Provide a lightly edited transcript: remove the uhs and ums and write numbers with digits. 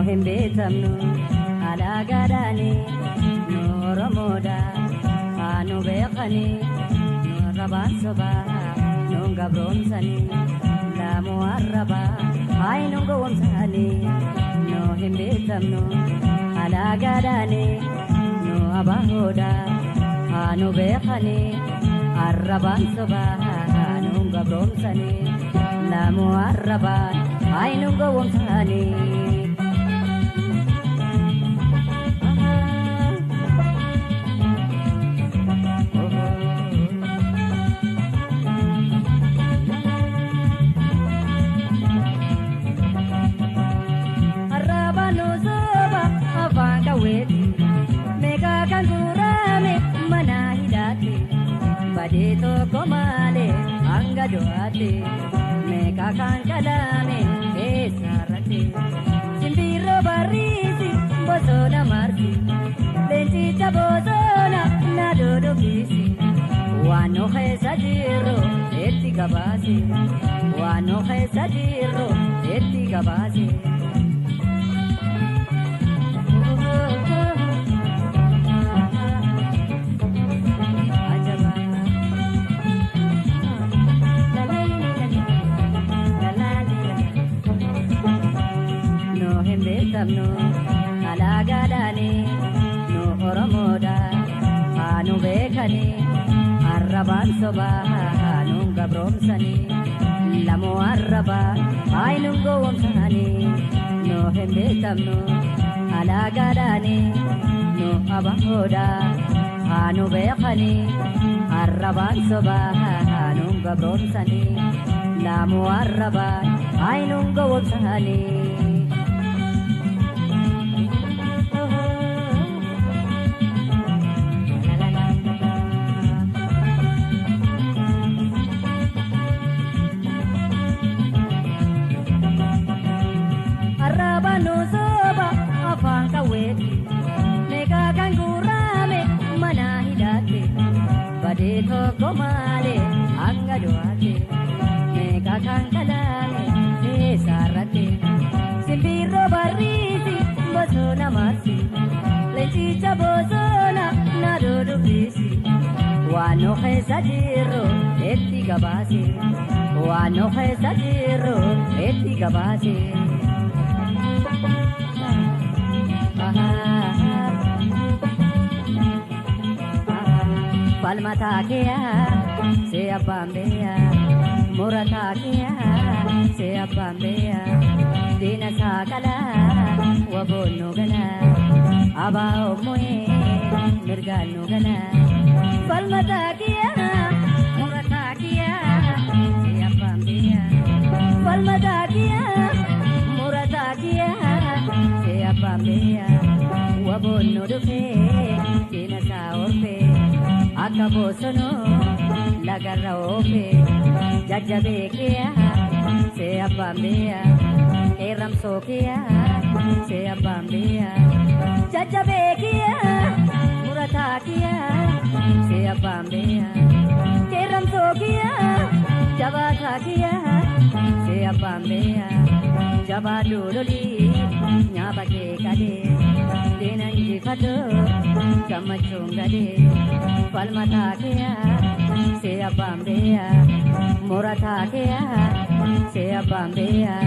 Hin beekamnu alaagaadhaani nu Oromoodha haa nu beekani nu arrabaan sobaa nu gabroomsani laamu arrabaa haa nu gowwomsani. Nu hin beekamnu alaagaadhaani nu abaahoodha haa nu beekani arrabaan sobaa nu gabroomsani laamu arrabaa haa nu gowwomsani. Badee tokko malee hanga du'aatti meeqa kan qalame eessarratti simbirroo barriisi bosona marsi leencicha bosona na dodobisi waan nu keessa jirru itti gabaase waan nu keessa jirru itti gabaase. Beekamnu alaagaadhaani nu Oromoodha haa nu beekani arrabaan sobaa haa nu gabroomsani lamoo arrabaa haa nu gowwomsani. Nu hin beekamnu alaagaadhaani nu abahoodha haa nu beekani arrabaan sobaa haa nu gabroomsani lamoo arrabaa haa nu gowwomsani. Badee tokko malee hanga du'aatti meeqa kan qalame eessarratti simbirroo barriisi bosona marsi leencicha bosona na dodobisi waan nu keessa jirru itti gabaase waan nu keessa jirru itti gabaase. Falmataa kiyaa si abbaan beeyaa murataa kiyaa si abbaan beeyaa diina saaqalaa waboon nu galaa abaa ommo'ee mirgaan nu galaa. Falmataa kiyaa murataa kiyaa si abbaan beeyaa falmataa kiyaa murataa kiyaa si abbaan beeyaa waboon nu dhufee diina saa orfee. Akka bosonoo lagarra oofee jajjabee kiyaa see abbaan beeyaa qeerramsoo kiyaa see abbaan beeyaa jajjabee kiyaa murataa kiyaa see abbaan beeyaa qeerramsoo kiyaa jabaataa kiyaa see abbaan beeyaa jabaa duulolii nyaaba kee qalee diina injifadhoo gammachuun galee. Falmataa kiyaa see abbaan beeyaa murataa kiyaa see abbaan beeyaa.